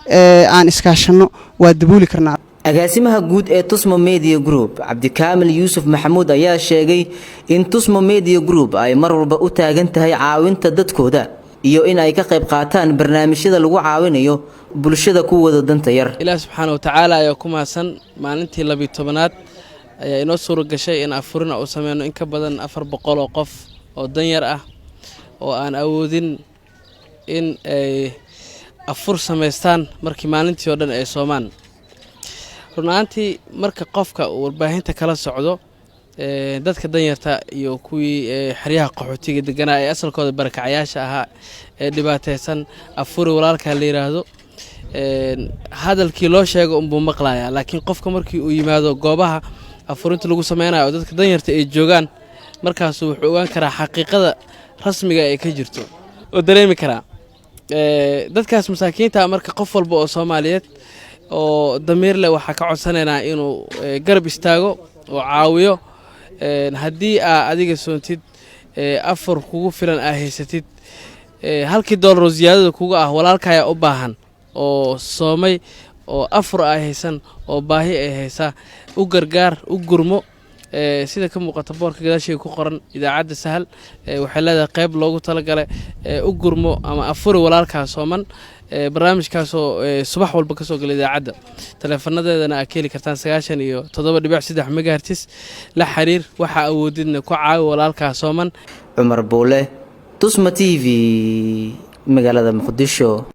Aan iskaashanno, waa dabooli karnaa. Agaasimaha guud ee Tusmo Media Group, Cabdikaamil Yuusuf Maxamuud, ayaa sheegay in Tusmo Media Group ay mar walba u taagan tahay caawinta dadkooda iyo in ay ka qayb qaataan barnaamijyada lagu caawinayo bulshada kuwooda danta yar. Ilaah subxaana wa tacaala ayaa ku mahadsan. Maalintii 12aad ayaa inoo suura gashay in afurina uu sameyno in ka badan 400 oo qof oo danyar ah oo aan awoodin in ay afur samaystaan markii maalintii oo dhan ay soomaan. Run ahaantii, marka qofka uu warbaahinta kala socdo, dadka danyarta iyo kuwii xeryaha qaxootiga deganaa ee asalkooda barakacayaasha ahaa ee dhibaataysan, afuri walaalkaa la yidhaahdo, hadalkii loo sheego unbuu maqlayaa. Laakiin qofka markii uu yimaado goobaha afurinta lagu sameynayo oo dadka danyarta ay joogaan, markaasuu wuxuu ogaan karaa xaqiiqada rasmiga ee ka jirto oo dareemi karaa dadkaas masaakiinta. Marka qof walba oo Soomaaliyeed oo damiir leh waxaa ka codsanaynaa inuu garab istaago oo caawiyo. Haddii aa adiga soontid, afur kugu filan aa haysatid, halkii doolar oo ziyaadada kuga ah walaalkayaa u baahan oo soomay oo afur ay haysan oo baahi ay haysaa, u gargaar, u gurmo. Sida ka muuqata boorka gadaasheega ku qoran, idaacadda Sahal waxay leedahay qayb loogu talagalay u gurmo ama afuri walaalkaa sooman, barnaamijkaasoo subax walba kasoo gala idaacadda. Taleefanadeedana aa ka heli kartaan 97.3 megahertz. La xiriir, waxaa awoodidna ku caawi walaalkaa sooman. Cumar Buule, Tusma TV, magaalada Muqdisho.